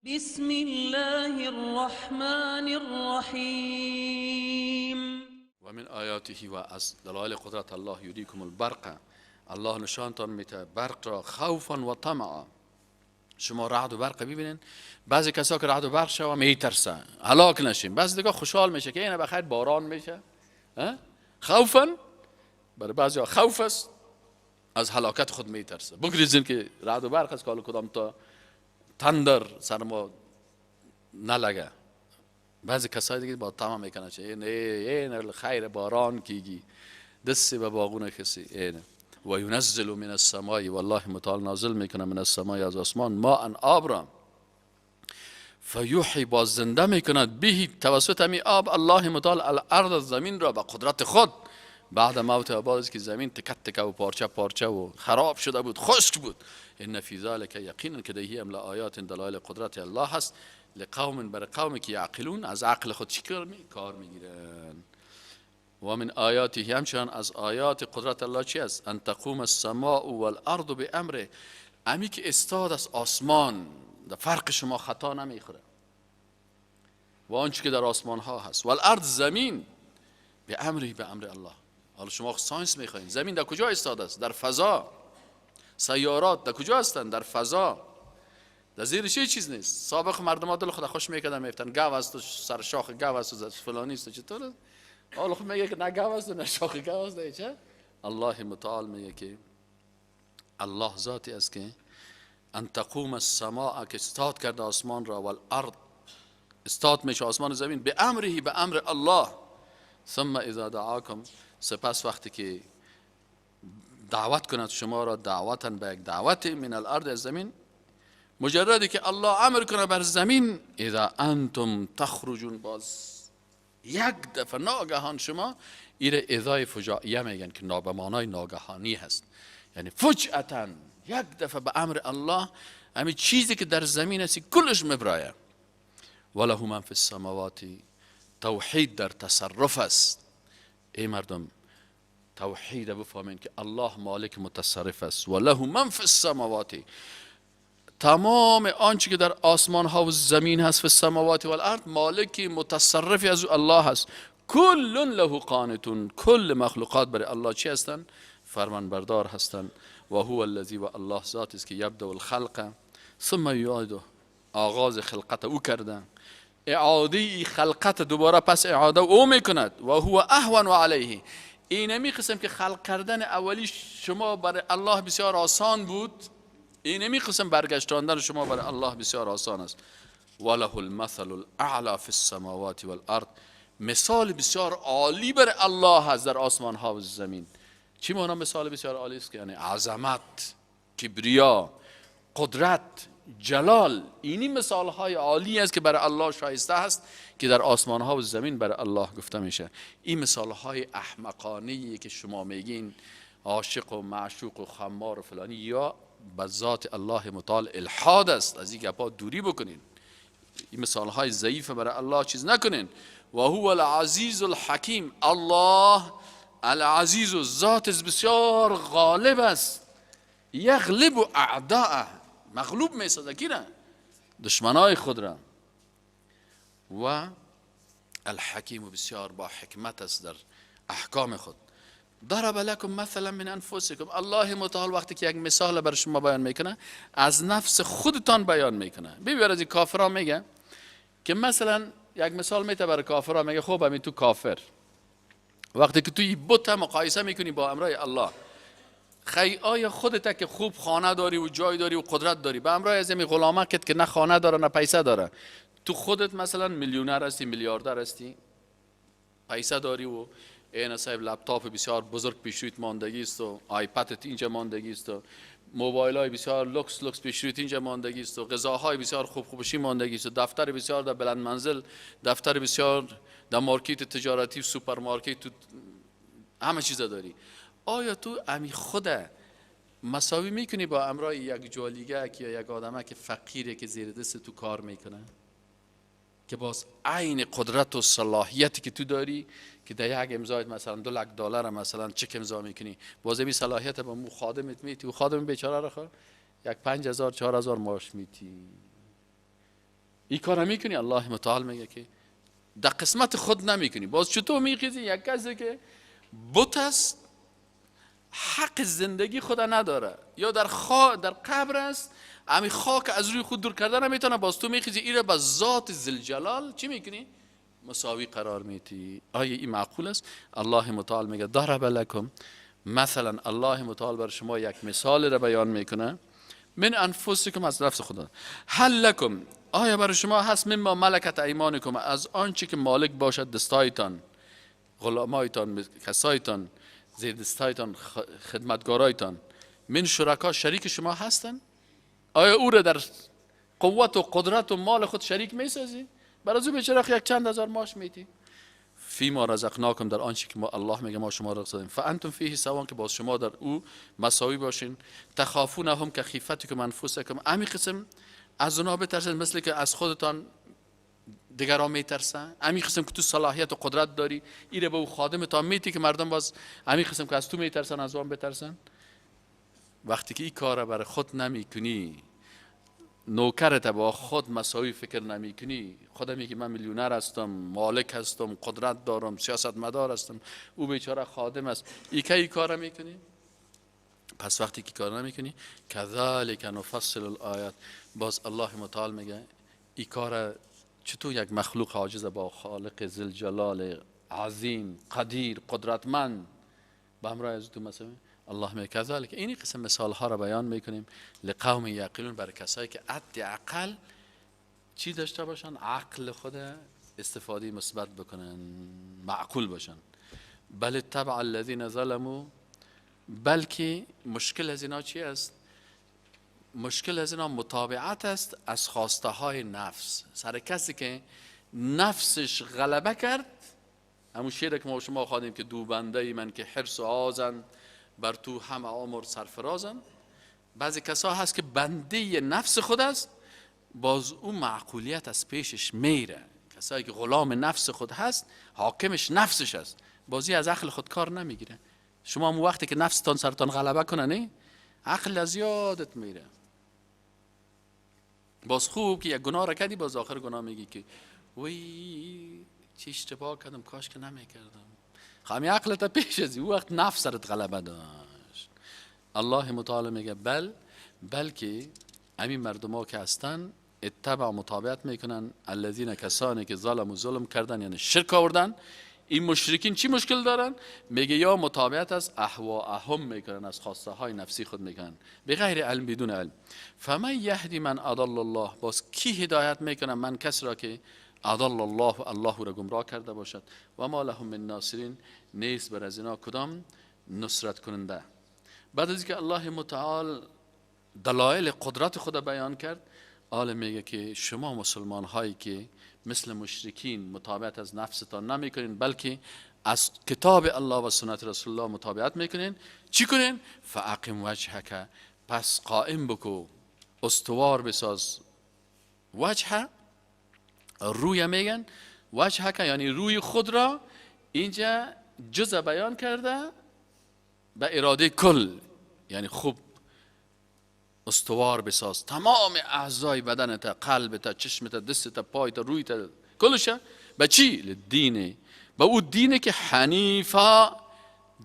بسم الله الرحمن الرحیم. و من آیاته، و از دلایل قدرت الله، یریکم البرق، الله نشانتان میده برق را، خوفا و طمعا. شما رعد و برق ببینین، بعضی کسا که رعد و برق شوه میترسن هلاک نشیم، بعضی دیگه خوشحال میشه که اینه بخیر باران میشه. خوفا برای بعضی ها خوف است، از هلاکت خود میترسه، بگریزین که رعد و برق است که حالا کدام تا تندر سر ما نلگه. بعضی کسای دیگه با طمع میکنن چه نه اینه خیر باران کیگی دستی به باغونه کسی اینه. و ینزل من السماء، والله متعال نازل میکنه من السماء از آسمان ماء آب را، فیحیی باز زنده میکند به توسط همی آب الله متعال الارض زمین را به قدرت خود بعد موت، بعد که زمین تکه تکه و پارچه پارچه و خراب شده بود، خشک بود. ان فی ذلک، یقینا که دهی هم لآیات دلایل قدرت الله هست، لقوم بر قومی که یعقلون، از عقل خود چی کار میگیرن. و من آیاته، همچنان از آیات قدرت الله چی است؟ ان تقوم السماء والارض بامره، امی که استاد است آسمان در فرق شما خطا نمیخوره و آنچه که در آسمان ها هست، والارض زمین، به امره به امر الله. حالا شما science میخواین، زمین در کجا استاد است؟ در فضا. سیارات در کجا هستند؟ در فضا. در زیرش هیچ چیز نیست. سابق مردم ها دل خود خوش میکردن، میگفتن گاو است و سر شاخ گاو است و فلانی است و چطور است. حالا خود میگه که نه گاو است و نه شاخ گاو است. نه چه؟ الله متعال میگه که الله ذاتی است که ان تقوم السماء، که استاد کرده آسمان را، والارض استاد میشه آسمان و زمین، به امره به امر الله. ثم اذا دعاکم، سپس وقتی که دعوت کند شما را، دعوتا به یک دعوت، من الارض از زمین، مجردی که الله امر کنه بر زمین، اذا انتم تخرجون، باز یک دفعه ناگهان شما، ایره اذای فجائیه میگن که به معنای ناگهانی هست، یعنی فجأتا یک دفعه به امر الله همین چیزی که در زمین هستی کلش مبرایه. وله من فی السماوات، توحید در تصرف است. ای مردم توحید بفهمین که الله مالک متصرف است. وله من فی السماوات، تمام آنچه که در آسمان ها و زمین هست، فی السماوات والارض، مالک متصرفی از او الله هست. کل له قانتون، کل مخلوقات برای الله چی هستند؟ فرمان بردار هستند. و هو الذی، و الله ذات است که یبدأ الخلق ثم یعیده، آغاز خلقت او کرده، اعاده خلقت دوباره پس اعاده او میکند. و هو اهون علیه، اینمی قسم که خلق کردن اولی شما برای الله بسیار آسان بود، اینمی قسم برگشتاندن شما برای الله بسیار آسان است. وله المثل الاعلی فی السماوات والارض، مثال بسیار عالی برای الله هست در آسمان ها و زمین. چی معنا مثال بسیار عالی است؟ که یعنی عظمت، کبریا، قدرت، جلال، اینی مثال های عالی است که برای الله شایسته است که در آسمان ها و زمین برای الله گفته میشه. این مثال های احمقانه که شما میگین عاشق و معشوق و خمار و فلانی، یا به ذات الله متعال الحاد است، از این گپا دوری بکنین. این مثال های ضعیف برای الله چیز نکنین. و هو العزیز الحکیم، الله العزیز و ذات بسیار غالب است، یغلب اعداءه، مغلوب میسازه کی را؟ دشمنای خود را. و الحکیم بسیار با حکمت است در احکام خود. ضرب لكم مثلا من انفسکم، الله متعال وقتی که یک مثال بر شما بیان میکنه از نفس خودتان بیان میکنه. ببین از این کافرها میگه که مثلا یک مثال میته برای کافرها، میگه خب همین تو کافر وقتی که تو این بت مقایسه میکنی با امرای الله، خی آیا خودت که خوب خانه داری و جای داری و قدرت داری به امرای از این غلامه که نه خانه داره نه پیسه داره، تو خودت مثلا میلیونر هستی، میلیاردر هستی، پیسه داری و این صاحب لپتاپ بسیار بزرگ پیش رویت ماندگی است و iPad ت اینجا ماندگی است و موبایل های بسیار لوکس لوکس پیش رویت اینجا ماندگی است و غذاهای بسیار خوب خوبشی ماندگی است و دفتر بسیار در بلند منزل، دفتر بسیار در مارکت تجارتی، سوپرمارکت، تو همه چیز داری. آیا تو امی خود مساوی میکنی با امرای یک جالیگه یا یک آدمه که فقیره که زیر دست تو کار میکنه، که باز عین قدرت و صلاحیتی که تو داری که در یک امضایت مثلا 2 لک دلار مثلا چک امضا میکنی، باز این صلاحیت به مو خادمت میتی و خادم بیچاره رو خو یک 5000 4000 معاش میتی. این کار میکنی؟ الله متعال میگه که در قسمت خود نمیکنی. باز چطور میخیزی یک کسی که بت است، حق زندگی خود نداره، یا در قبر است، امی خاک از روی خود دور کردن نمیتونه، باز تو میخیزی ایره به ذات ذوالجلال چی میکنی؟ مساوی قرار میتی. آیا این معقول است؟ الله متعال میگه ضرب لکم مثلا، الله متعال بر شما یک مثال را بیان میکنه، من انفسکم، از نفس خدا، هل لکم، آیا بر شما هست، مما ملکت ایمانکم، از آنچه که مالک باشد دستایتان، غلامایتان، کسایتان، زیر دستایتان، خدمتگارایتان، من شرکا، شریک شما هستن؟ آیا او را در قوت و قدرت و مال خود شریک میسازی؟ برای او بیچاره یک چند هزار ماش میتی. فی ما رزقناکم، در آنچه که ما الله میگه ما شما رزق دادیم، فانتم فیه سواء، که باز شما در او مساوی باشین. تخافونهم کخیفتکم انفسکم، امی قسم از اونا بترسید مثل که از خودتان دیگران میترسن. امی قسم که تو صلاحیت و قدرت داری ایره به او خادمتان میتی که مردم باز امی قسم که از تو میترسن از اون بترسن. وقتی که این کار برای خود نمیکنی، نوکرت با خود مساوی فکر نمیکنی، خودم میگی من میلیونر هستم، مالک هستم، قدرت دارم، سیاست مدار هستم، او بیچاره خادم است، ای که ای کار میکنی؟ پس وقتی که کار نمیکنی، کذالک نفصل الآیات، باز الله متعال میگه ای کار چطور یک مخلوق عاجز با خالق ذوالجلال عظیم قدیر قدرتمند به همراه از تو مساوی؟ الله میگه کذالک. اینی قسم مثال ها را بیان میکنیم لقوم یعقلون، برای کسایی که عد عقل چی داشته باشن، عقل خود استفاده مثبت بکنن، معقول باشن. بل تبع الذین ظلموا، بلکه مشکل از اینا چی است؟ مشکل از اینا متابعت است از خواسته های نفس. سر کسی که نفسش غلبه کرد، همون شعر که ما شما خواندیم که دو بنده من که حرص و آزن، بر تو هم عمر سرفرازن. بعضی کسا هست که بنده نفس خود است، باز او معقولیت از پیشش میره. کسایی که غلام نفس خود هست، حاکمش نفسش است، بازی از عقل خود کار نمیگیره. شما هم وقتی که نفستان سرتان غلبه کنه، نه عقل از یادت میره. باز خوب که یک گناه را کردی، باز آخر گناه میگی که وی چه اشتباه کردم، کاش که نمیکردم. خب عقلت پیش از او وقت نفس سرت غلبه داشت. الله متعال میگه بل، بلکه همین مردم ها که هستن اتبع متابعت میکنن الذین، کسانی که ظلم و ظلم کردن، یعنی شرک آوردن. این مشرکین چی مشکل دارن؟ میگه یا متابعت از اهواهم میکنن، از خواسته های نفسی خود میکنن، بغیر علم، بدون علم. فمن یهدی من اضل الله، باز کی هدایت میکنه من کس را که اضل الله، الله را گمراه کرده باشد. و ما لهم من ناصرین، نیست بر از اینا کدام نصرت کننده. بعد از اینکه الله متعال دلایل قدرت خود بیان کرد، آل میگه که شما مسلمان هایی که مثل مشرکین متابعت از نفستان نمیکنین، بلکه از کتاب الله و سنت رسول الله متابعت میکنین، چی کنین؟ فاقم وجهک، پس قائم بکو، استوار بساز. وجه روی میگن، وجهک یعنی روی خود را اینجا جزء بیان کرده به اراده کل، یعنی خوب استوار بساز تمام اعضای بدنت، قلبت، چشمت، دستت، پایت، رویت، کلش به چی؟ لدینه، به او دینه که حنیفا،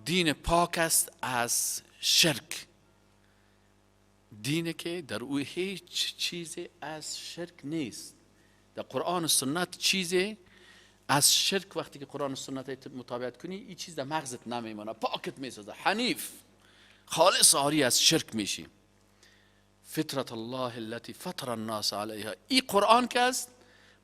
دین پاک است از شرک، دینه که در او هیچ چیزی از شرک نیست. در قرآن و سنت چیزی از شرک وقتی که قرآن و سنت متابعت کنی، این چیز در مغزت نمیمانه، پاکت میسازه، حنیف خالص عاری از شرک میشی. فطرت الله التي فطر الناس علیها، این قرآن که است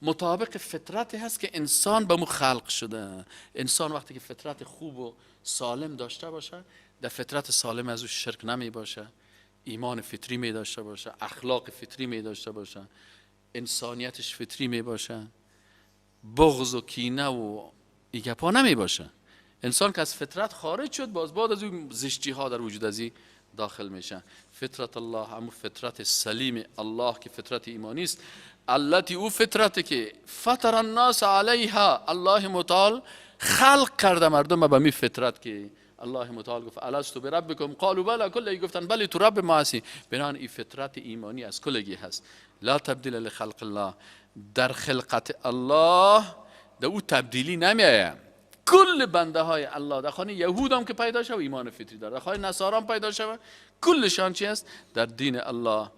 مطابق فطرتی هست که انسان به مو خلق شده. انسان وقتی که فطرت خوب و سالم داشته باشه، در فطرت سالم از او شرک نمی باشه، ایمان فطری می داشته باشه، اخلاق فطری می داشته باشه، انسانیتش فطری می باشه، بغض و کینه و این گپا نمی باشه. انسان که از فطرت خارج شد، باز بعد از اون زشتی ها در وجود از این داخل میشه. فطرت الله، همون فطرت سلیم الله که فطرت ایمانی است، التي او فطرت که فطر الناس علیها، الله متعال خلق کرده مردم به می فطرت که الله متعال گفت الست بربکم قالوا بلی، کلی گفتن بله تو رب ما هستی. بنان این فطرت ایمانی از کلگی هست. لا تبدیل لخلق الله، در خلقت الله در او تبدیلی نمیآید. کل بنده های الله، در خانه یهود هم که پیدا شود ایمان فطری داره، در خانه نصارا هم پیدا شود، کلشان چی است؟ در دین الله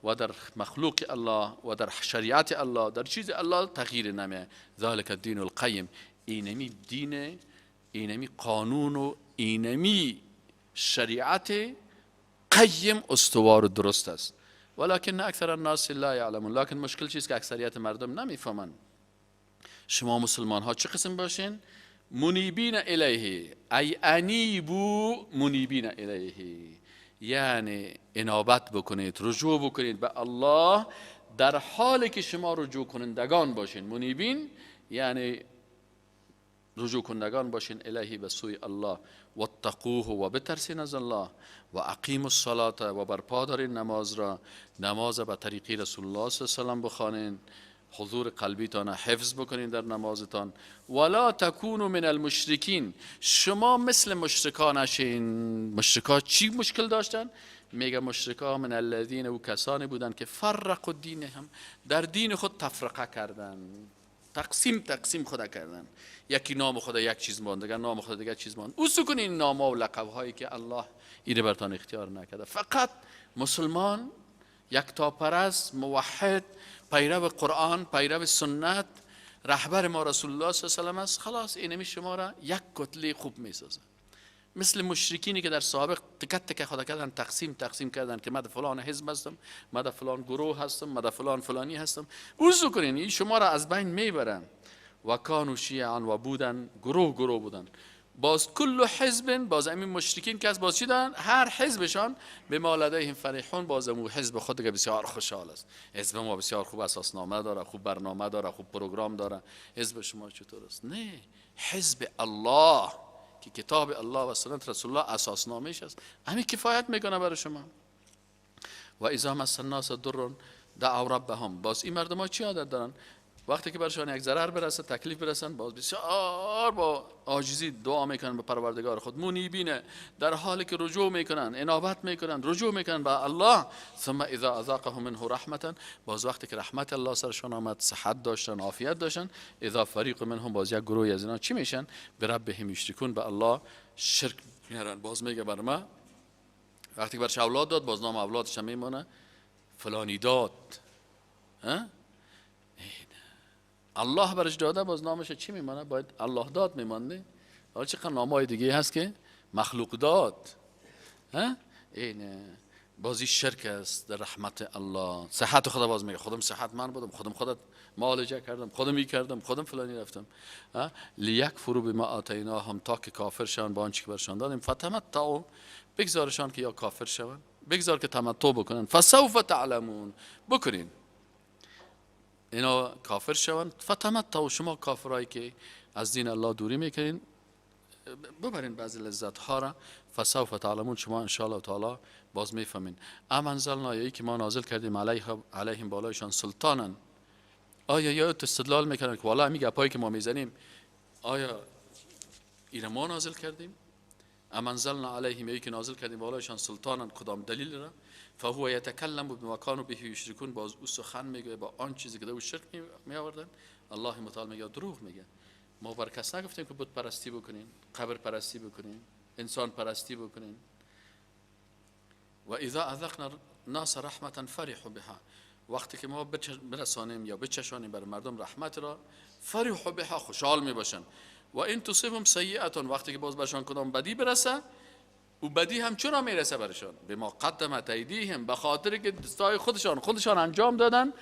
و در مخلوق الله و در شریعت الله، در چیز الله تغییر نمیه. ذلک الدین القیم، اینمی دین، اینمی قانون و اینمی شریعت قیم استوار و درست است. ولکن اکثر الناس لا یعلمون، لکن مشکل چیست که اکثریت مردم نمیفهمند. شما مسلمان ها چه قسم باشین؟ منیبین الیه، ای انیبو منیبین الیه، یعنی انابت بکنید، رجوع بکنید به الله در حالی که شما رجوع کنندگان باشین. منیبین یعنی رجوع کنندگان باشین، الیه به سوی الله، واتقوه و بترسین از الله، و اقیموا الصلاة و برپا دارین نماز را، نماز به طریقی رسول الله صلی الله علیه و سلم بخوانین، حضور قلبیتان حفظ بکنین در نمازتان. ولا تکونوا من المشرکین، شما مثل مشرکا نشین. مشرکا چی مشکل داشتن؟ میگه مشرکا من الذین و کسانی بودن که فرقوا دینهم، در دین خود تفرقه کردن، تقسیم خود کردن، یکی نام خود یک چیز ماند، دیگر نام خود دیگر چیز ماند. اوسو کنین نام و لقب هایی که الله ایره برتان اختیار نکرده. فقط مسلمان یکتاپرست، موحد، پیرو قرآن، پیرو سنت، رهبر ما رسول الله صلی الله علیه و سلم است. خلاص اینمی شما را یک کتله خوب میسازه. مثل مشرکینی که در سابق تکه تکه خدا کردن، تقسیم کردن که من فلان حزب هستم، من فلان گروه هستم، من فلان فلانی هستم. اوزو کنین این شما را از بین میبرن. و کانوا شیعا و بودن گروه گروه بودن. باز کل حزب، باز همین مشرکین که از باز چی دارن؟ هر حزبشان به ما لدیهم فرحون، باز امو حزب خود که بسیار خوشحال است. حزب ما بسیار خوب اساسنامه داره، خوب برنامه داره، خوب پروگرام داره. حزب شما چطور است؟ نه، حزب الله که کتاب الله و سنت رسول الله اساسنامهش است، همین کفایت میکنه برای شما. و اذا مس الناس ضر دعوا ربهم، باز این مردم ها چی عادت دارن؟ وقتی که برشان یک ضرر برسه، تکلیف برسن، باز بسیار با عاجزی دعا میکنن به پروردگار خود، منیبینه، در حالی که رجوع میکنن، انابت میکنن، رجوع میکنن به الله. ثم اذا اذاقهم منه رحمتا، باز وقتی که رحمت الله سرشان آمد، صحت داشتن، عافیت داشتن، اذا فریق منهم، باز یک گروه از اینا چی میشن؟ به ربهم یشرکون، به الله شرک میارن. باز میگه بر ما وقتی که برش اولاد داد، باز نام اولادش هم میمونه فلانی داد. ها؟ الله برش داده، باز نامش چی میمانه؟ باید الله داد میمانده. حالا چقدر نامای دیگه هست که مخلوق داد. ها؟ این بازی شرک است در رحمت الله. صحت خدا باز میگه خودم صحت من بودم، خودم خودت معالجه کردم، خودم می کردم، خودم فلانی رفتم. لیکفروا بما آتیناهم، تا که کافر شوند با آنچه که برشان دادیم. فتمتعوا، بگذارشان که یا کافر شوند، بگذار که تمتع بکنن. فسوف تعلمون، بکنین اینا کافر شوند. فتمتعوا، شما کافرایی که از دین الله دوری میکنین، ببرین بعضی لذت ها را. فسوف تعلمون، شما ان شاء الله تعالی باز میفهمین. ام انزلنا، یعنی که ما نازل کردیم علیهم بالایشان سلطانا. آیا یا استدلال میکنن که والا همین گپایی که ما میزنیم آیا اینا ما نازل کردیم؟ ام انزلنا علیهم، یعنی که نازل کردیم بالایشان سلطانا، کدام دلیل را؟ فهو یتکلم بما کانوا به یشرکون، باز او سخن میگه با آن چیزی که در او شرک می آوردن. الله متعال میگه دروغ میگه. ما بر کس نگفتیم که بت پرستی بکنین، قبر پرستی بکنین، انسان پرستی بکنین. و اذا اذقنا الناس رحمة فرحوا بها، وقتی که ما برسانیم یا بچشانیم بر مردم رحمت را، فرحوا بها، خوشحال می باشن. و ان تصبهم سیئة، وقتی که باز برشان کدام بدی برسه، او بدی هم چرا میرسه برشان؟ بما قدمت ایدیهم، به خاطر که دستای خودشان انجام دادن.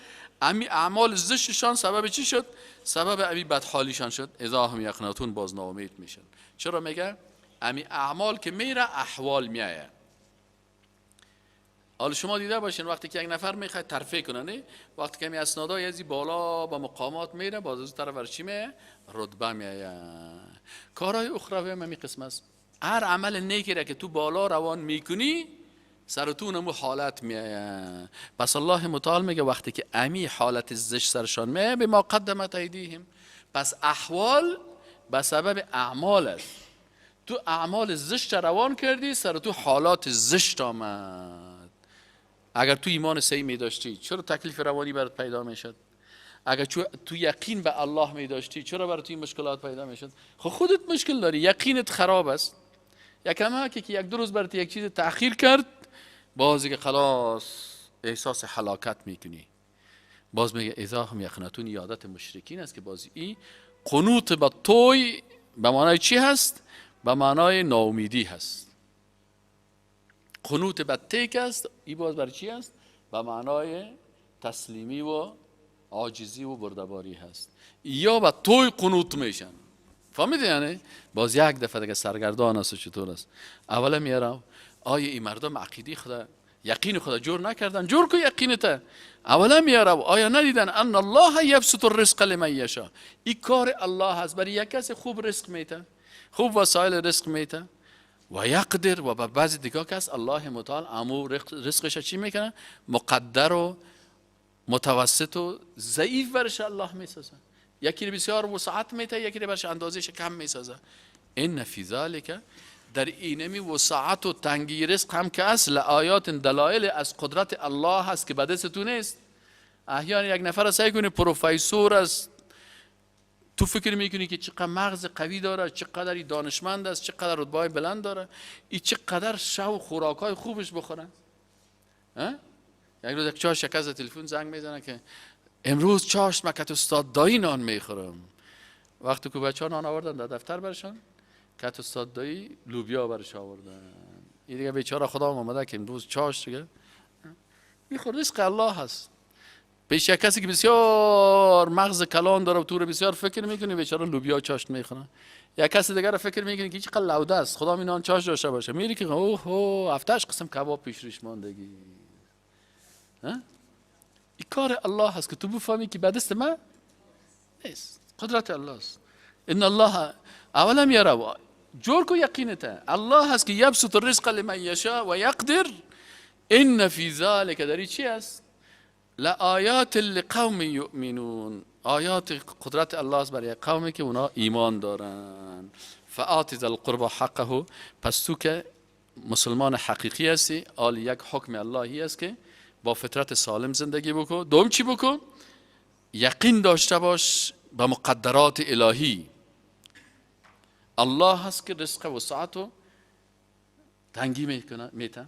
امی اعمال زشتشان سبب چی شد؟ سبب امی بدحالیشان شد. اذا هم یقنطون، باز ناامید میشن. چرا میگه؟ امی اعمال که میره احوال میایه. حالا شما دیده باشین وقتی که یک نفر میخواد ترفیع کنه، نه؟ وقتی که می اسنادای ازی بالا با مقامات میره، باز از طرف ورچی میه؟ رتبه میایه. کارهای اخروی هم همی قسم است. هر عمل نیکی را که تو بالا روان میکنی، سرتون امو حالت میایه. پس الله متعال میگه وقتی که امی حالت زشت سرشان میایه، به ما قدمت ایدیهم، پس احوال به سبب اعمال است. تو اعمال زشت روان کردی، سر تو حالات زشت آمد. اگر تو ایمان صحیح می داشتی چرا تکلیف روانی برات پیدا میشد؟ اگر تو یقین به الله می داشتی چرا برات این مشکلات پیدا میشد؟ خب خودت مشکل داری، یقینت خراب است. یکم که یک دو روز برات یک چیز تأخیر کرد، باز که خلاص احساس هلاکت میکنی. باز میگه اذا هم یقنطون، عادت مشرکین است که باز این قنوط به توی به معنای چی هست؟ به معنای ناامیدی هست. قنوط به تیک است، این باز برای چی است؟ به معنای تسلیمی و عاجزی و بردباری هست. یا به توی قنوط میشن. فهمیدی یعنی؟ باز یک دفعه دیگه سرگردان است و چطور است. اولا میارم آیا این مردم عقیده خدا یقین خدا جور نکردن؟ جور کو یقینت. اولا میارم آیا ندیدن ان الله یبسط الرزق لمن یشاء؟ این کار الله هست، برای یک کس خوب رزق میته، خوب وسایل رزق میته و یقدر، و به بعضی دیگه کس الله متعال امو رزقش چی میکنه؟ مقدر و متوسط و ضعیف برش الله میسازه. یکی بسیار وسعت میته، یکی برش اندازش کم میسازه. ان فی ذلک، در اینمی وسعت و تنگی رزق هم که اصل آیات دلایل از قدرت الله هست که به دست تو نیست. احیانا یک نفر سعی کنی پروفسور است، تو فکر میکنی که چقدر مغز قوی داره، چقدر دانشمند است، چقدر رتبه بلند داره، این چقدر شو خوراکای خوبش بخوره. یک روز یک چاش یک از تلفن زنگ میزنه که امروز چاش مکت استاد دایی نان میخورم. وقتی که بچه‌ها نان آوردن در دفتر برشان، کت استاد دایی لوبیا برش آوردن. این دیگه بیچاره خدا آمده که امروز چاش دیگه این خود رزق الله هست. پیش یک کسی که بسیار مغز کلان داره و تو رو بسیار فکر میکنی، بیچاره لوبیا چاشت میخوره. یک کسی دیگه رو فکر میکنی که چقدر لوده است، خدا می نان چاش داشته باشه، میری که اوه اوه 7-8 قسم کباب پیش روش ماندگی. این کار الله هست که تو بفهمی که به دست من نیست، قدرت الله است. ان الله اولا یرا جور کو یقینته الله هست که یبسط الرزق لمن یشاء و یقدر. ان فی ذلک، در چی است؟ لآیات لقوم یؤمنون، آیات قدرت الله است برای قومی که اونا ایمان دارن. فآت ذا القربى حقه، پس تو که مسلمان حقیقی هستی، آل یک حکم اللهی است که با فطرت سالم زندگی بکن. دوم چی بکن؟ یقین داشته باش به مقدرات الهی. الله هست که رزق و سعت و تنگی میکنه میته.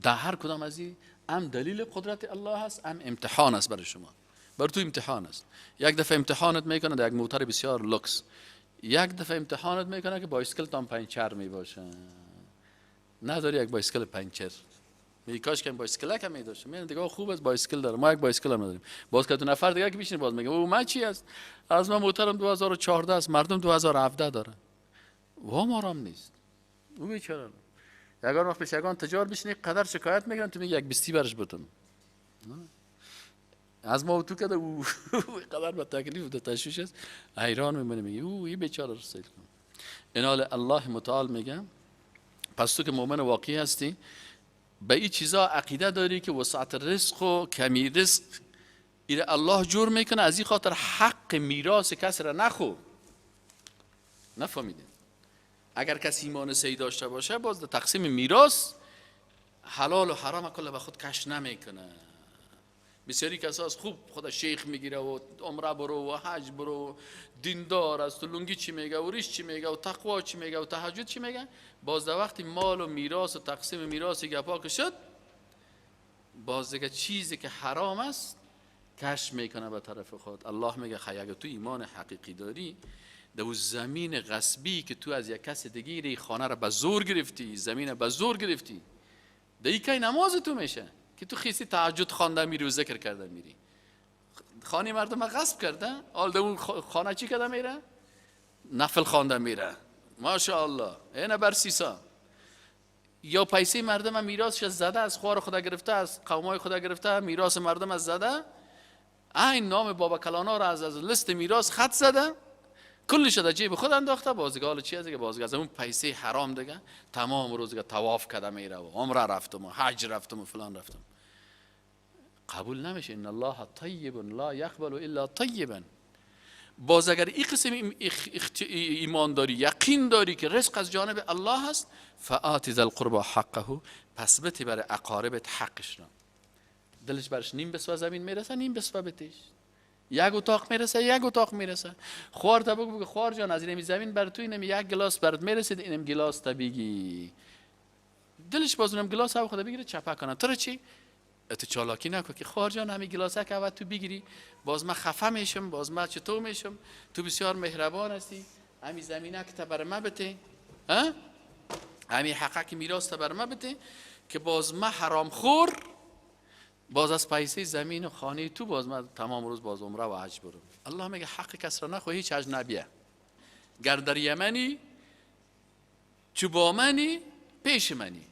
در هر کدام از این هم دلیل قدرت الله هست، هم امتحان است برای شما، بر تو امتحان است. یک دفعه امتحانت میکنه در یک موتر بسیار لوکس، یک دفعه امتحانت میکنه که بایسکل تام پنچر میباشه، نداری یک بایسکل پنچر، میگی کاش که بایسکل که میداشتم، میگن دیگه خوب است بایسکل داره، ما یک بایسکل هم نداریم. باز که تو نفر دیگه که میشینه باز میگه او من چی است، از من موترم 2014 است، مردم 2017 داره، وا مارام نیست. او بیچاره یگان وقت پیش یگان تجار بشینی قدر شکایت میکنن، تو میگی یک بیستی برش بتن از ما تو کده او قدر به تکلیف و تشویش است، حیران میمونه، میگه او این بیچاره رو سیل کن. اینال الله متعال میگه پس تو که مؤمن واقعی هستی به این چیزا عقیده داری که وسعت رزق و کمی رزق ایره الله جور میکنه، از این خاطر حق میراث کسی را نخو. نفهمیدین؟ اگر کسی ایمان صحیح داشته باشه باز در تقسیم میراث حلال و حرام کل به خود کش نمیکنه. بسیاری کسا از خوب خود شیخ میگیره و عمره برو و حج برو، دیندار است و لنگی چی میگه و ریش چی میگه و تقوا چی میگه و تهجد چی میگه، باز در وقتی مال و میراث و تقسیم میراث گپا که شد، باز دیگه چیزی که حرام است کش میکنه به طرف خود. الله میگه خی اگه تو ایمان حقیقی داری، در زمین غصبی که تو از یک کس دیگه خانه را به زور گرفتی، زمین به زور گرفتی، در این کی نماز تو میشه که تو خیسی تهجد خوانده میری و ذکر کرده میری، خانه مردم غصب کرده، حال در اون خانه چی کرده میره؟ نفل خوانده میره، ماشاءالله اینه بر سیسا. یا پیسه مردم میراثش زده، از خوار خدا گرفته، از قومای خدا گرفته، میراث مردم از زده، این نام بابا کلانا را از لست میراث خط زده، کلش در جیب خود انداخته. بازگاه حالا چی هست که بازگاه از اون پیسه حرام دیگه تمام روز دیگه طواف کرده میره و عمره رفتم و حج رفتم و فلان رفتم، قبول نمیشه. ان الله طیب لا یقبل الا طیبا. باز اگر این قسم ایمان داری، یقین داری که رزق از جانب الله هست، فآت ذا القربى حقه، پس بتی برای اقاربت حقش را. دلش برش نیم بسوه زمین میرسه، نیم بسوه بتیش. یک اتاق میرسه، یک اتاق میرسه. خوار تا بگو خوار جان از اینم زمین بر تو اینم یک گلاس برات میرسید، اینم گلاس تا بگی. دلش باز اونم گلاس او خدا بگیره چپه کنه. تو چی؟ تو چالاکی نکن که خوار جان همین گلاسه که اول تو بگیری، باز من خفه میشم، باز من چطور میشم، تو بسیار مهربان هستی، همین زمینه که تا بر من بته، ها؟ همین حقه که میراث تا بر من بته که باز من حرام خور، باز از پیسه زمین و خانه تو باز من تمام روز باز عمره و حج برم. الله میگه حق کس را نخو، هیچ حج نبیه. گر در یمنی چو با منی پیش منی.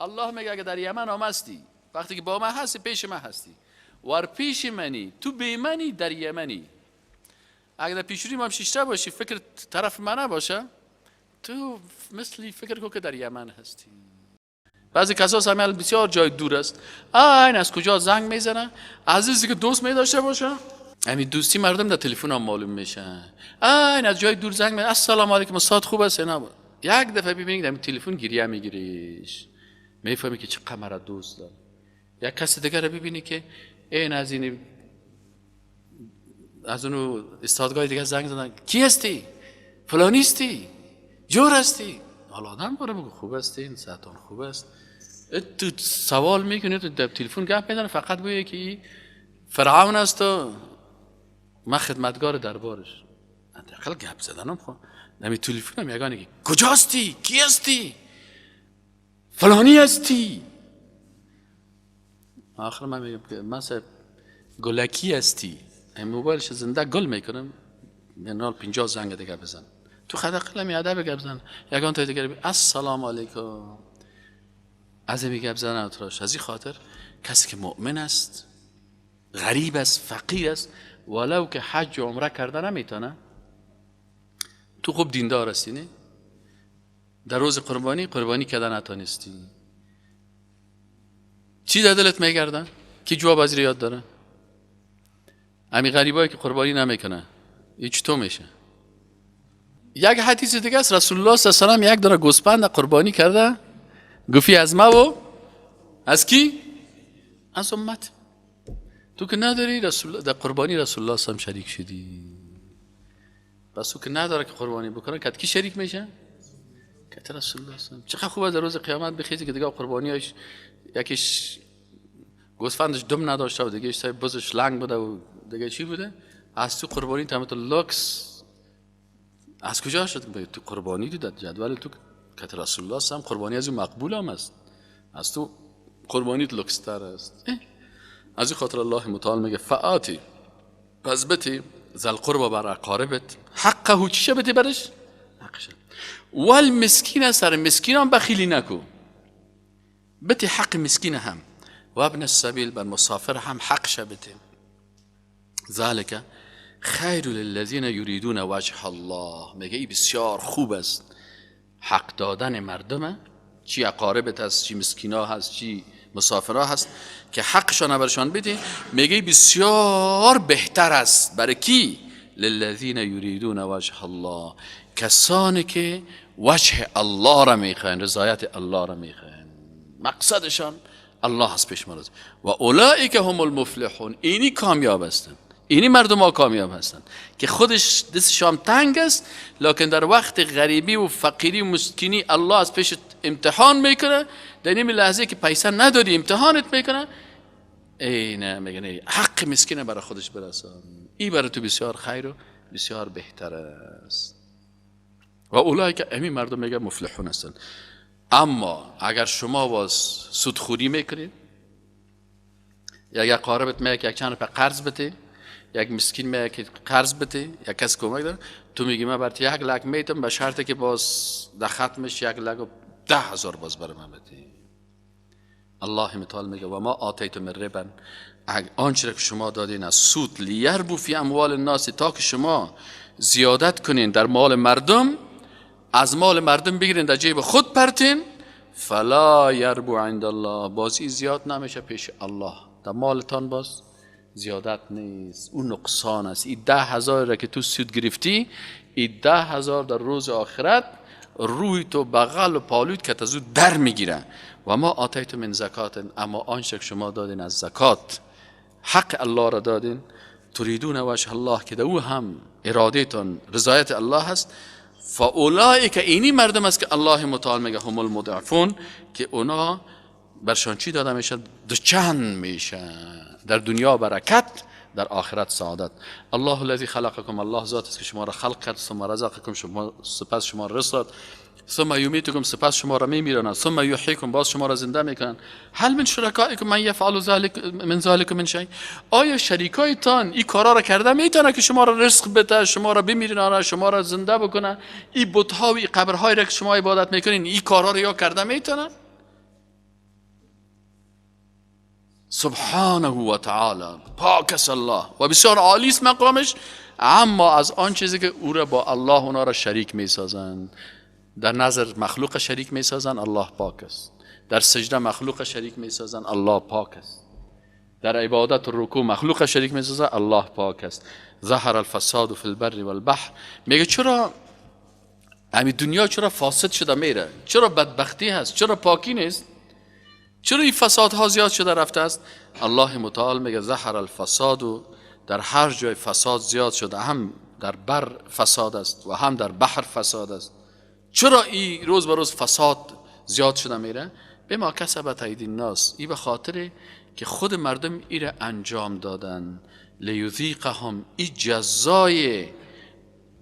الله میگه اگه در یمن آمستی، وقتی که با من هستی پیش من هستی، ور پیش منی تو بی منی در یمنی. اگه در پیشوری ما شیشته باشی، فکر طرف من نباشه، تو مثلی فکر کن که در یمن هستی. بعضی کسا همین بسیار جای دور است، این از کجا زنگ میزنه، عزیزی که دوست می داشته باشه، همین دوستی مردم در تلفن هم معلوم میشه. این از جای دور زنگ میزنه، السلام علیکم استاد خوب است؟ نه. یک دفعه ببینید در تلفن گریه میگیریش، میفهمی که چقدر مرا دوست داره. یک کس دیگر رو ببینی که این از این از اون استادگاه دیگه زنگ زدن، کی هستی؟ فلانی هستی؟ جور هستی؟ حالا آدم باره بگو خوب هستی، صحتان خوب است. تو سوال میکنی، تو در تلفن گپ میزنه، فقط بگه که فرعون است و من خدمتگار دربارش. حداقل گپ زدنم خب نمی تلفنم یگانه که کجاستی؟ کی هستی؟ فلانی هستی؟ آخر من میگم که من صاحب گلکی هستی، این موبایلش زنده گل میکنم، من 50 زنگ دیگه بزن، تو حداقل می ادب گپ زن. یگان تا دیگه السلام علیکم از این گپ زدن اتراش. از این خاطر کسی که مؤمن است، غریب است، فقیر است، ولو که حج و عمره کرده نمیتونه، تو خوب دیندار هستی نه؟ در روز قربانی قربانی کردن نتانستی، چی در دلت میگردن؟ کی جواب از یاد داره؟ امی غریبایی که قربانی نمیکنه این چطور میشه؟ یک حدیث دیگه است، رسول الله صلی الله علیه و سلم یک داره گوسفند قربانی کرده، گفتی از ما و از کی؟ از امت. تو که نداری رسول در قربانی رسول الله صلی الله علیه و شریک شدی، بس تو که نداره که قربانی بکنه کت کی شریک میشه؟ کت رسول الله صلی الله علیه و. چقدر خوبه در روز قیامت بخیزی که دیگه قربانیش یکیش گوسفندش دم نداشته و دیگه سای بزش لنگ بوده و دیگه چی بوده، از تو قربانی تمام تو لوکس از کجا شد؟ تو قربانی تو در جدول تو کت رسول الله صلی الله علیه و قربانی از اون مقبول هم است، از تو قربانیت لوکس تر است. از این خاطر الله متعال میگه فآتی، پس بتی ذا القربى بر اقاربت حقه، چیشه بتی برش؟ حقشه. والمسکین، سر مسکین هم بخیلی نکو، بتی حق مسکین هم، و ابن السبیل بر مسافر هم حقشه بتی. ذالک خیر للذین یریدون وجه الله. میگه ای بسیار خوب است حق دادن مردمه، چی اقاربت هست، چی مسکینا هست، چی مسافرها هست، که حقشان برشان بدی. میگه بسیار بهتر است برای کی؟ للذین یریدون وجه الله، کسانی که وجه الله را میخواین، رضایت الله را میخواین، مقصدشان الله هست پیش مرز. و اولئک هم المفلحون، اینی کامیاب هستند، اینی مردم ها کامیاب هستند که خودش دستشان تنگ است، لکن در وقت غریبی و فقیری و مسکینی الله از پیش امتحان میکنه، در این لحظه که پیسه نداری امتحانت میکنه، ای نه میگه حق مسکینه برای خودش برسان، ای برای تو بسیار خیر و بسیار بهتر است. و اولئک امی مردم میگه مفلحون هستند. اما اگر شما باز سودخوری میکنید، یک قاربت میگه یک چند روپه قرض بده، یک مسکین میگه که قرض بده، یک کس کمک داره، تو میگی من برات 1 لک میتم به شرطی که باز در ختمش 1,10,000 باز برای من بده. الله متعال میگه و ما آتیتم من ربا، آنچه که شما دادین از سود، لیربو فی اموال الناس، تا که شما زیادت کنین در مال مردم، از مال مردم بگیرین در جیب خود پرتین، فلا یربو عند الله، بازی زیاد نمیشه پیش الله، در مالتان باز زیادت نیست، اون نقصان است. این 10,000 را که تو سود گرفتی، این 10,000 در روز آخرت روی تو بغل و پالوت که از او در میگیره. و ما آتیت من زکات، اما آنچه که شما دادین از زکات، حق الله را دادین، تریدون وجه الله، که او هم اراده تان رضایت الله هست، فاولئک، اینی مردم است که الله متعال میگه هم المضعفون، که اونا برشان چی داده میشه؟ دوچند میشه، در دنیا برکت، در آخرت سعادت. الله الذی خلقکم، الله ذات است که شما را خلق کرد، ثم رزقکم، شما سپس شما را رزق داد، ثم یمیتکم، سپس شما را میمیراند، ثم یحییکم، باز شما را زنده میکنند. هل من شرکائکم من یفعل ذلک من ذلک من شیء، آیا شریکایتان این کارا را کرده میتونه که شما را رزق بده، شما را بمیرانه، شما را زنده بکنه؟ این بت‌ها و این قبرهایی را که شما عبادت میکنین، این کارا را یا کرده میتونه؟ سبحانه و تعالی، پاک است الله و بسیار عالی است مقامش، اما از آن چیزی که او را با الله اونا را شریک میسازند، در نظر مخلوق شریک میسازند، الله پاک است. در سجده مخلوق شریک میسازند، الله پاک است. در عبادت و رکوع مخلوق شریک میسازند، الله پاک است. ظهر الفساد فی البر والبحر، میگه چرا همین دنیا چرا فاسد شده میره؟ چرا بدبختی هست؟ چرا پاکی نیست؟ چرا این فسادها زیاد شده رفته است؟ الله متعال میگه ظهر الفساد، و در هر جای فساد زیاد شده، هم در بر فساد است و هم در بحر فساد است. چرا این روز به روز فساد زیاد شده میره؟ به ما کسبت ایدی الناس، این به خاطر که خود مردم ای را انجام دادن. لیذیقهم، ای جزای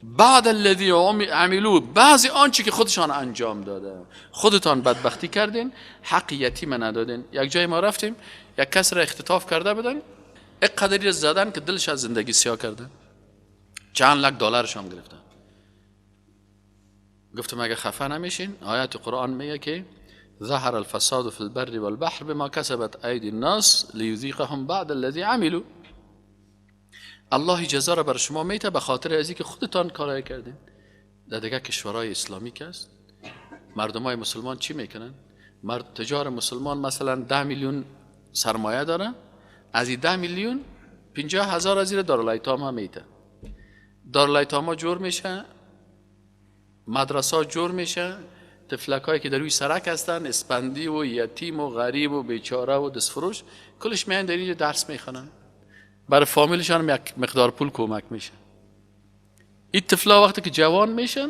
بعد الذی عملوا، بعضی آنچه که خودشان انجام داده. خودتان بدبختی کردین، حق یتیم ندادین. یک جای ما رفتیم، یک کس را اختطاف کرده بودن، یک قدری زدن که دلش از زندگی سیاه کرده، چند لک دلارش هم گرفتن. گفتم اگه خفه نمیشین؟ آیات قرآن میگه که ظهر الفساد فی البر والبحر بما کسبت ایدی الناس لیذیقهم بعد الذی عملوا. الله جزا را بر شما میته به خاطر از اینکه خودتان کارای کردین. در دیگه کشورهای اسلامی که است، مردمای مسلمان چی میکنن؟ مرد تجار مسلمان مثلا 10 میلیون سرمایه داره، از این 10 میلیون 50,000 از این دارالایتام هم میته. دارالایتام جور میشه، مدرسه جور میشه، طفلکایی که در روی سرک هستن، اسپندی و یتیم و غریب و بیچاره و دستفروش، کلش میان در اینجا درس میخوانن، برای فامیلشان هم یک مقدار پول کمک میشه. این طفلا وقتی که جوان میشن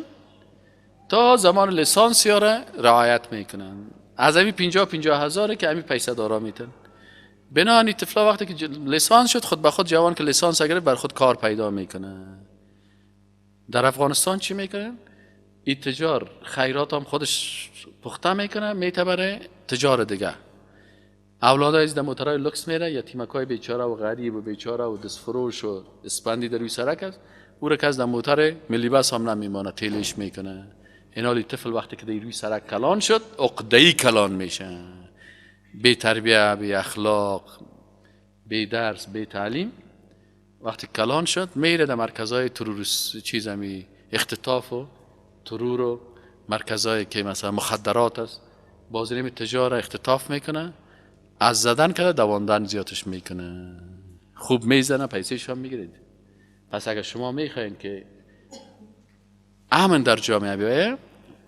تا زمان لیسانس یاره رعایت میکنن، از همین 50,000 که همین پیسه دارا میتن. بنابراین این طفلا وقتی که لیسانس شد، خود به خود جوان که لیسانس گرفت بر خود کار پیدا میکنه. در افغانستان چی میکنن؟ این تجار خیرات هم خودش پخته میکنه، میتبره تجار دیگه. اولادای از موترهای لوکس میره، یتیمکای بیچاره و غریب و بیچاره و دستفروش و اسپندی در روی سرک است، او را که از موتر ملی بس هم نمیمانه، تیلش میکنه. اینالی طفل وقتی که در روی سرک کلان شد، عقده‌ای کلان میشه، بی تربیه، بی اخلاق، بی درس، بی تعلیم. وقتی کلان شد میره در مرکزهای تروریست، چیز همی اختطاف و ترور و مرکزهایی که مثلا مخدرات است، بازریم تجار اختطاف میکنه، از زدن کرده دواندن زیادش میکنه، خوب میزنه، پیسهش هم میگیرید. پس اگر شما میخواین که امن در جامعه بیایه،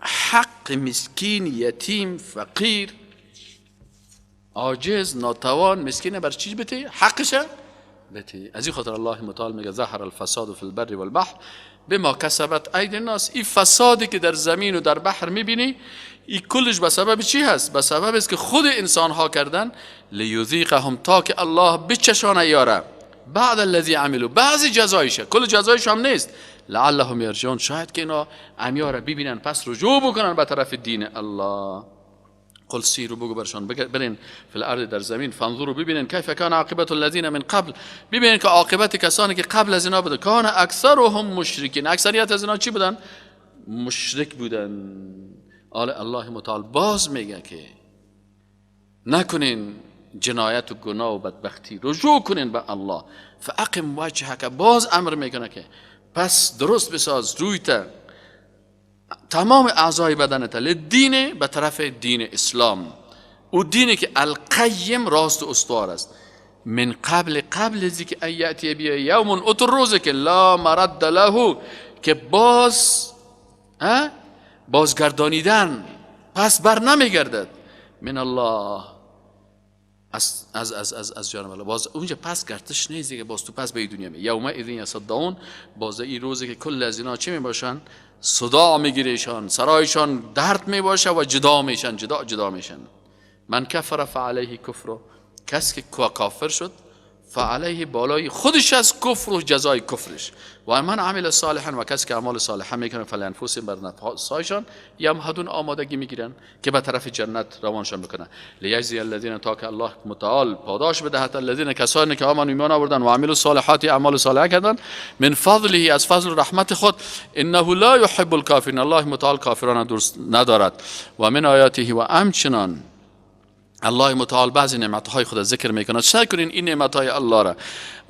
حق مسکین، یتیم، فقیر، عاجز، ناتوان، مسکین بر چیز بتی؟ حقشه بتی. از این خاطر الله متعال میگه ظهر الفساد فی البر والبحر بما کسبت ایدی الناس. این فسادی که در زمین و در بحر میبینی، این کلش به سبب چی هست؟ به سبب است که خود انسان ها کردن. لیذیقهم، تا که الله بچشانه یاره، بعد الذی عملوا، بعضی جزایشه، کل جزایش هم نیست. لعلهم یرجعون، شاید که اینا امیاره ببینن پس رجوع بکنن به طرف دین الله. قل سیروا، بگو برشان برین، فی الارض، در زمین، فانظروا، ببینن، کیف کان عاقبت الذین من قبل، ببینن که عاقبت کسانی که قبل از اینا بوده. کان اکثرهم مشرکین، اکثریت از اینا چی بودن؟ مشرک بودن. آل الله متعال باز میگه که نکنین جنایت و گناه و بدبختی، رجوع کنین به الله. فاقم وجهک، باز امر میکنه که پس درست بساز روی تا تمام اعضای بدنت لدین، به طرف دین اسلام، او دینی که القیم، راست و استوار است. من قبل، قبل از اینکه ان یأتی بیا یوم، اتر روزه که لا مرد له، که باز بازگردانیدن پس بر نمیگردد، من الله، از از از از از جانب الله، باز اونجا پس گردش نیست که باز تو پس به دنیا می. یومئذ یصدعون، باز این روزی که کل از اینا چی می باشن؟ صداع میگیریشان، سرایشان درد می باشه و جدا میشن، جدا جدا میشن. من کفر فعلیه کفر، کس که کافر شد فعلیه، بالای خودش از کفر و جزای کفرش. و من عمل صالحا، و کس که اعمال صالحه میکنه، فلانفسهم، بر نفسهایشان، یمهدون، آمادگی میگیرن که به طرف جنت روانشان بکنن. لیجزی الذین، تا که الله متعال پاداش بدهد، الذین، کسانی که آمنوا، ایمان آوردن، و عملوا الصالحات، اعمال صالحه کردن، من فضله، از فضل و رحمت خود. انه لا یحب الکافرین، الله متعال کافران دوست ندارد. و من آیاته، و همچنان الله متعال بعضی نعمتهای خود ذکر میکنه. سعی کنین این نعمتهای الله را.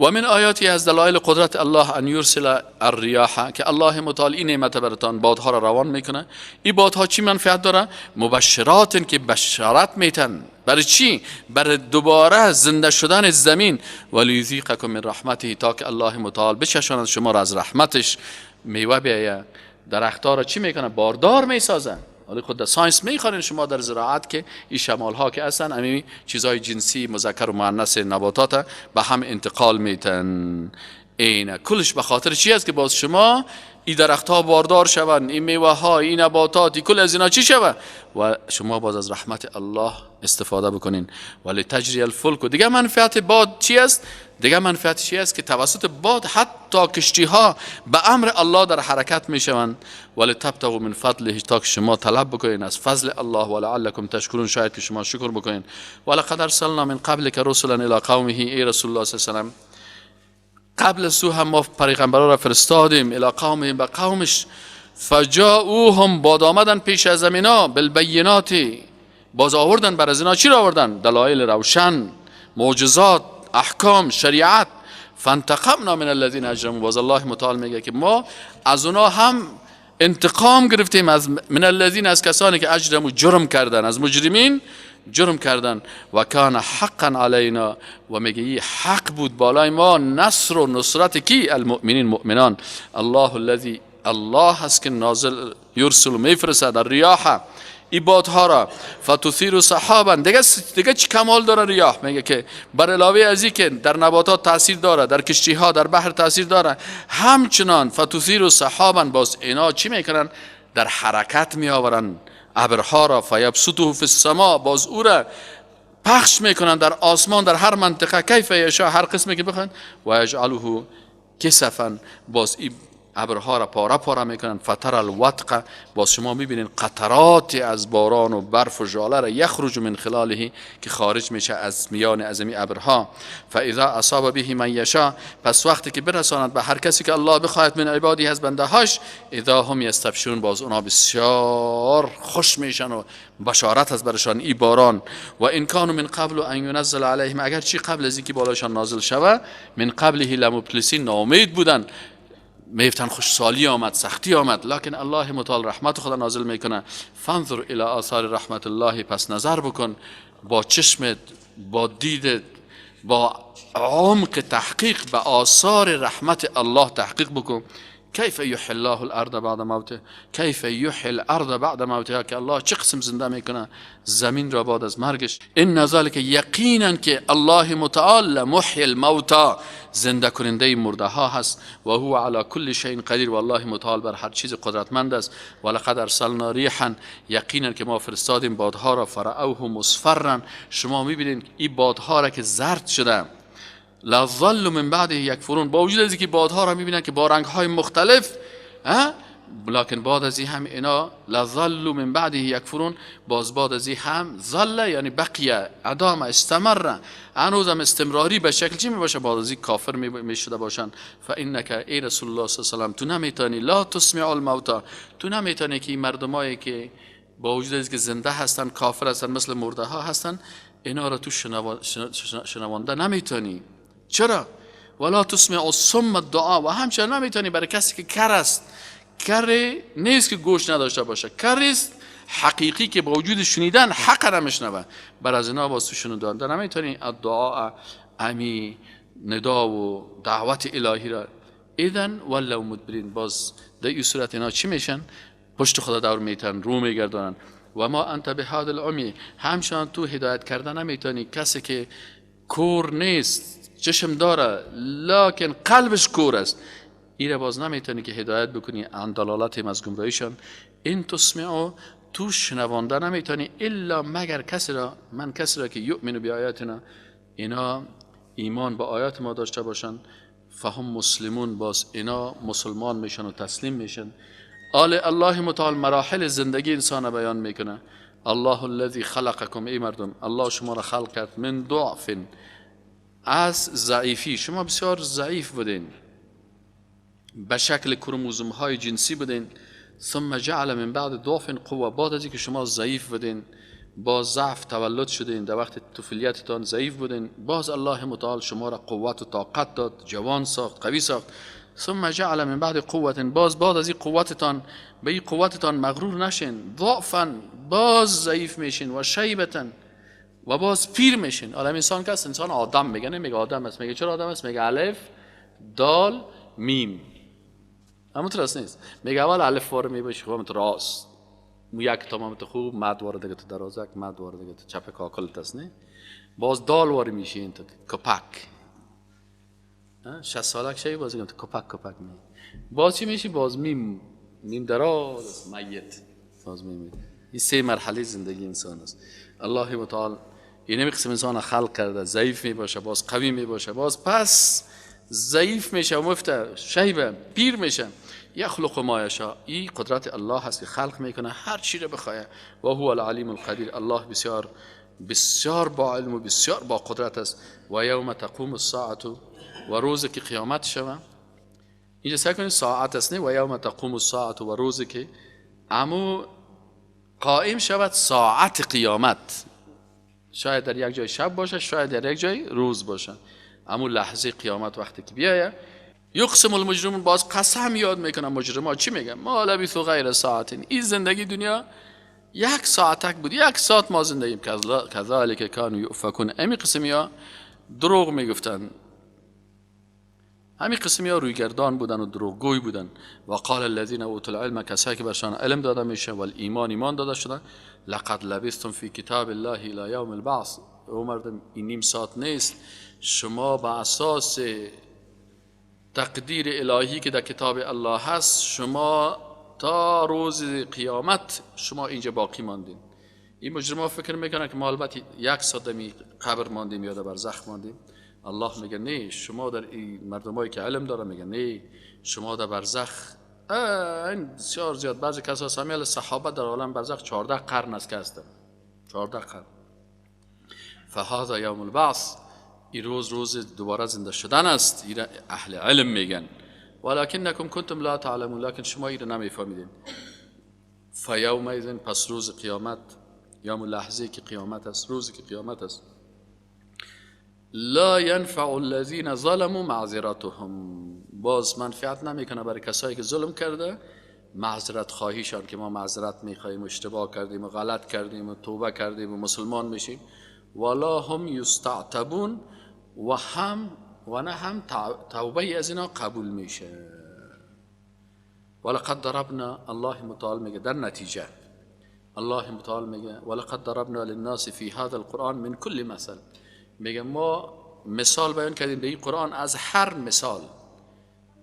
و من آیاتی، از دلایل قدرت الله، ان یرسل الریاح، که الله متعال این نعمت براتان بادها را روان میکنه. این بادها چی منفعت داره؟ مبشرات، که بشارت میتن. برای چی؟ برای دوباره زنده شدن زمین. و لیذیقکم من رحمته، تا که الله متعال بچشاند شما را از رحمتش، میوه بیایه. درختها را چی میکنه؟ باردار میسازن. حالا خود در science میخوانین شما در زراعت که این شمال ها که هستن امی چیزهای جنسی مذکر و مؤنث نباتات به هم انتقال میتن. اینه کلش به خاطر چی است؟ که باز شما این درخت ها باردار شوند، این میوه ها، این نباتات، این کل از اینا چی شوه و شما باز از رحمت الله استفاده بکنین. و لتجری الفلک، دیگه منفعت باد چی است؟ دیگه منفعت چی است؟ که توسط باد حتی کشتی ها به امر الله در حرکت می شوند. و لتبتغوا من فضله، تا که شما طلب بکنین از فضل الله. و لعلکم تشکرون، شاید که شما شکر بکنین. و لقد ارسلنا من قبلک رسلا الی قومه، ای رسول الله صلی الله علیه و سلم، قبل از تو هم ما پیغمبران را فرستادیم، الی قومهم، به قومش، فجاؤوهم، باد آمدن پیش از اینا، بالبینات، باز آوردن بر از اینا. چی را آوردن؟ دلایل روشن، معجزات، احکام، شریعت. فانتقمنا من الذین اجرموا، باز الله متعال میگه که ما از اونا هم انتقام گرفتیم، از من الذین، از کسانی که اجرموا، جرم کردن، از مجرمین جرم کردن. و کان حقا علینا، و میگه این حق بود بالای ما، نصر و نصرت کی؟ المؤمنین، مؤمنان. الله الذی، الله هست که نازل، یرسل، میفرستد، الریاح، این بادها را، فتثیر سحابا. دیگه چی کمال داره ریاح؟ میگه که بر علاوه از این که در نباتات تاثیر داره، در کشتی ها، در بحر تاثیر داره، همچنان فتثیر سحابا، باز اینا چی میکنن؟ در حرکت می آورن ابرها را. فیبسطه فی السما، باز او را پخش میکنن در آسمان، در هر منطقه، کیف یشاء، هر قسمی که بخوان. و یجعله کسفا، باز این ابرها را پاره پاره میکنن. فتر الودق، باز شما میبینین قطرات از باران و برف و ژاله را، یخرج من خلاله، که خارج میشه از میان از این ابرها. فاذا اصاب به من یشاء، پس وقتی که برساند به هر کسی که الله بخواهد، من عباده، از بنده هاش، اذا هم یستبشرون، باز اونا بسیار خوش میشن و بشارت از برشان ای باران. و ان کانوا من قبل ان ینزل علیهم، اگر چی قبل از اینکه بالایشان نازل شوه، من قبله لمبلسین، ناامید بودن، میفتن خشکسالی آمد، سختی آمد، لکن الله متعال رحمت خدا نازل میکنه. فانظر الی آثار رحمت الله، پس نظر بکن با چشمت، با دیدت، با عمق تحقیق به آثار رحمت الله تحقیق بکن. کیف یحیی الله الارض بعد موته، کیف یحیی الارض بعد موتها، که الله چه قسم زنده میکنه زمین را بعد از مرگش. ان ذلک، یقینا که الله متعال، لمحیی الموتی، زنده کننده مرده ها هست. و هو علی کل شیء قدیر، و الله متعال بر هر چیز قدرتمند است. و لقد ارسلنا ریحا، یقینا که ما فرستادیم بادها را، فرأوه مصفرا، شما میبینید این بادها را که زرد شده، لظلوا من بعده یکفرون، با وجود از اینکه بادها را میبینن که با رنگ های مختلف، لکن بعد از این هم اینا لظلوا من بعده یکفرون، باز بعد از این هم، ظل یعنی بقیه، ادام، استمر، هنوز هم استمراری به شکل چی میباشه؟ بعد از این کافر میشده باشن. فانک، ای رسول الله صلی الله علیه و سلم، تو نمیتونی، لا تسمع الموتی، تو نمیتونی که این مردمایی که با وجود از که زنده هستن کافر هستن، مثل مرده ها هستن، اینا را تو شنوانده نمیتونی. چرا؟ ولا تسمع الصم الدعاء، و همچنین نمیتونی برای کسی که کر است، کر نیست که گوش نداشته باشه، کر است حقیقی که با وجود شنیدن حق نمیشنوه، بر از اینا باز تو شنیدن نمیتونی، الدعاء. امی ندا و دعوت الهی را، اذن ولو مدبرین، باز در این صورت اینا چی میشن؟ پشت خدا دور میتن، رو میگردانن. و ما انت بهاد العمی، همچنان تو هدایت کردن نمیتونی کسی که کور نیست، چشم داره لکن قلبش کور است، ایره باز نمیتونی که هدایت بکنی عن دلالتهم، از گمراهیشان. این تسمعو، تو شنوانده نمیتونی الا مگر کسی را، من کسی را که یؤمن بیایاتنا، اینا ایمان به آیات ما داشته باشن، فهم مسلمون، باز اینا مسلمان میشن و تسلیم میشن. آل الله متعال مراحل زندگی انسان بیان میکنه. الله الذی خلقکم، ای مردم الله شما را خلق کرد من ضعف، از ضعیفی، شما بسیار ضعیف بودین، به شکل کروموزوم های جنسی بودین. ثم جعل من بعد ضعف قوه، بعد از اینکه شما ضعیف بودین، با ضعف تولد شدین، در وقت طفولیتتان ضعیف بودین، باز الله متعال شما را قوت و طاقت داد، جوان ساخت، قوی ساخت. ثم جعل من بعد قوت، باز بعد از این قوتتان، به این قوتتان مغرور نشین، ضعفا، باز ضعیف میشین، و شیبتا، و باز پیر میشین. عالم انسان که است، انسان آدم میگه، نمیگه آدم است، میگه چرا آدم است؟ میگه الف دال میم، همون راست نیست. میگه اول الف وار میباشی، خب تو راست، یک تمام تو خوب، مد وار دیگه تو درازک، مد وار دیگه تو چپ کاکلت است، نه؟ باز دال وار میشی، این تو کپک 60 سالک شوی، باز تو کپک کپک می، باز چی میشی؟ باز میم، میم دراز میت، باز میم. این سه مرحله زندگی انسان است. الله متعال اینمی قسم انسان خلق کرده، ضعیف می باشه، باز قوی می باشه، باز پس ضعیف میشه و مفته شیبه پیر میشه. یخلق ما یشاء، این قدرت الله هست که خلق میکنه هر چی رو بخواه. و هو العلیم القدیر، الله بسیار بسیار با علم و بسیار با قدرت است. و یوم تقوم الساعة، و روزی که قیامت شوه، اینجا سعی کنید ساعت است نه، و یوم تقوم الساعة، و روزی که امو قائم شود ساعت قیامت، شاید در یک جای شب باشه، شاید در یک جای روز باشه، امو لحظه قیامت وقتی که بیایه، یقسم المجرمون، باز قسم یاد میکنن مجرما، چی میگن؟ ما لبثوا غیر ساعت، این زندگی دنیا یک ساعتک بود، یک ساعت ما زندگیم. کذالک کانوا یؤفکون، امی قسمی ها دروغ میگفتن، همین قسمی ها رویگردان بودن و دروغگوی بودن. و قال الذین اوتوا العلم، کسایی که برشان علم داده میشه و ایمان ایمان داده شده، لقد لبثتم فی کتاب الله الی یوم البعث، او مردم این نیم ساعت نیست، شما به اساس تقدیر الهی که در کتاب الله هست، شما تا روز قیامت شما اینجا باقی ماندین. این مجرما فکر میکنن که ما البته یک ساعت در قبر ماندیم یا در برزخ ماندیم. الله میگه نه، شما در این مردمایی که علم داره میگه نه، شما در برزخ این بسیار زیاد. بعضی کسا سمیل صحابه در عالم برزخ 14 قرن است که هستن، 14 قرن. فهذا یوم البعث، این روز روز دوباره زنده شدن است، این اهل علم میگن. ولکنکم کنتم لا تعلمون، لکن شما این رو نمیفهمیدین. فیومئذ، پس روز قیامت، یا لحظه که قیامت است، روزی که قیامت است، لا ينفع الذين ظلموا معذرتهم، باز منفعت نمیکنه برای کسایی که ظلم کرده معذرت خواهیشان، که ما معذرت میخواهیم، اشتباه کردیم و غلط کردیم و توبه کردیم و مسلمان میشیم. ولا هم یستعتبون، و هم و نه هم توبه از اینا قبول میشه. ولقد ضربنا، الله متعال میگه در نتیجه، الله متعال میگه ولقد ضربنا للناس فی هذا القرآن من کل مثل، میگه ما مثال بیان کردیم به این قرآن از هر مثال،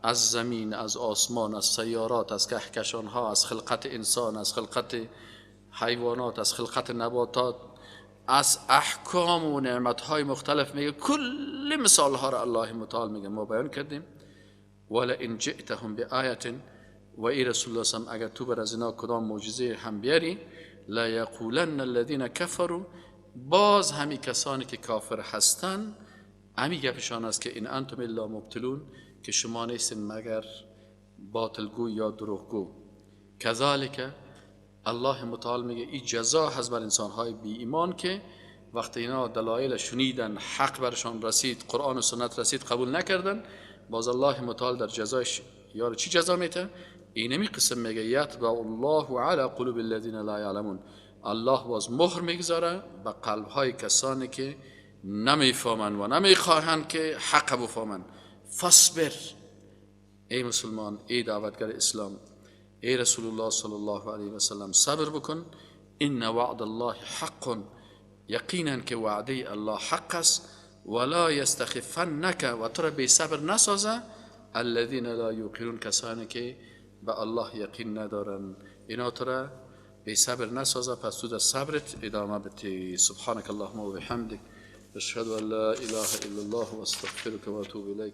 از زمین، از آسمان، از سیارات، از کهکشان ها، از خلقت انسان، از خلقت حیوانات، از خلقت نباتات، از احکام و نعمت های مختلف، میگه کل مثال ها را الله متعال میگه ما بیان کردیم. ولئن جئتهم بآیة، و ای رسول الله صلی اگر تو بر از اینا کدام معجزه هم بیاری، لا یقولن الذین کفروا، باز همی کسانی که کافر هستن همی گپشان است که این انتم الا مبتلون، که شما نیستین مگر باطلگو یا دروغگو. کذالک، الله متعال میگه این جزا هست بر انسانهای بی ایمان که وقتی اینا دلایل شنیدن، حق برشان رسید، قرآن و سنت رسید، قبول نکردن، باز الله متعال در جزایش یارو چی جزا میته؟ اینمی قسم میگه یطبع الله علی قلوب الذین لا یعلمون، الله باز مهر میگذاره به قلبهای کسانی که نمیفهمند و نمیخواهند که حق بفهمند. فاصبر ای مسلمان، ای دعوتگر اسلام، ای رسول الله صلی الله علیه و سلم، صبر بکن. ان وعد الله حق، یقینا که وعده الله حق است. ولا یستخفنک، و تو را بی صبر نسازه، الذین لا یوقنون، کسانی که به الله یقین ندارن، اینا تو را بی صبر نسازه. پس تو در صبرت ادامه بده. سبحانك اللهم و بحمدک، اشهد ان لا اله الا الله و استغفرک و اتوب الیک.